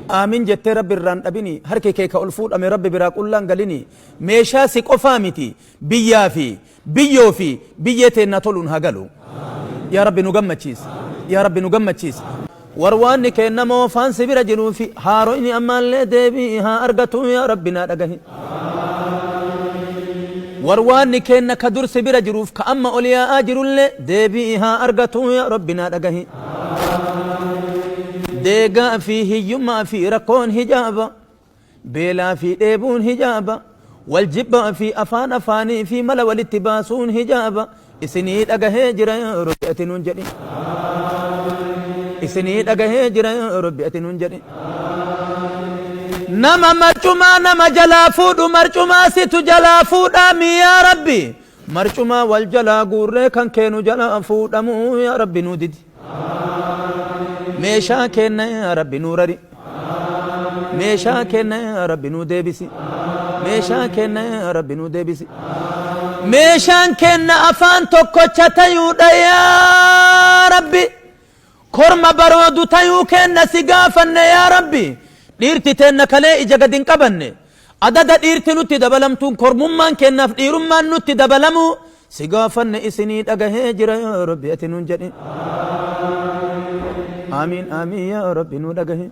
Aamin jettee Rabbi irraa hin dhabini, harki kee ka ol fuudhame Rabbi biraa qullaa hin galini, meeshaa si qofaa miti biyyaa fi biyyoo fi biyyee teennaa toluun haa galu. Yaa Rabbi nu gammachiisi. Yaa Rabbi nu gammachiisi. Warwaanni keenna moofaan si bira jiruu fi haaroyni ammaallee deebii haa argatuu yaa Rabbi naa dhagahi. Warwaanni keenna ka dur si bira jiruuf ka amma ol yaa'aa jirullee deebii haa argatuu yaa Rabbi naa dhagahi. Deegaa fi hiyyummaa fi rakkoon hijaaba. Beelaa fi dheebuun hijaaba. Wal jibbaa fi afaan afaanii fi mala walitti baasuun hijaaba. Isinii dhagahee jira yaa Rabbi ati nuun jedhi. Isinii dhagahee jira yaa Rabbi ati nuun jedhi. Nama marcumaa nama jalaa fuudhu marcumaa situ jalaa fuudhaa mi yaa Rabbi. Marcumaa wal jalaa guurree kan keenu jalaa fuudhamuu yaa Rabbi nuu didi. Meeshaa keenna yaa Rabbi nuu rari. Meeshaa keenna yaa Rabbi nuu deebisi. Meeshaa keenna yaa Rabbi nuu deebisi. Meeshaan keenna afaan tokkocha tayuudha yaa Rabbi. Korma baroodu tayuu keenna si gaafanne yaa Rabbi. Dhiirti teenna kalee ija gad hin qabanne. Adada dhiirti nutti dabalamtuun kormummaan keennaaf dhiirummaan nutti dabalamuu si gaafanne isinii dhagahee jira yaa Rabbi ati nuun jedhi. Aamiin aamiin yaa Rabbi nuu dhagahi.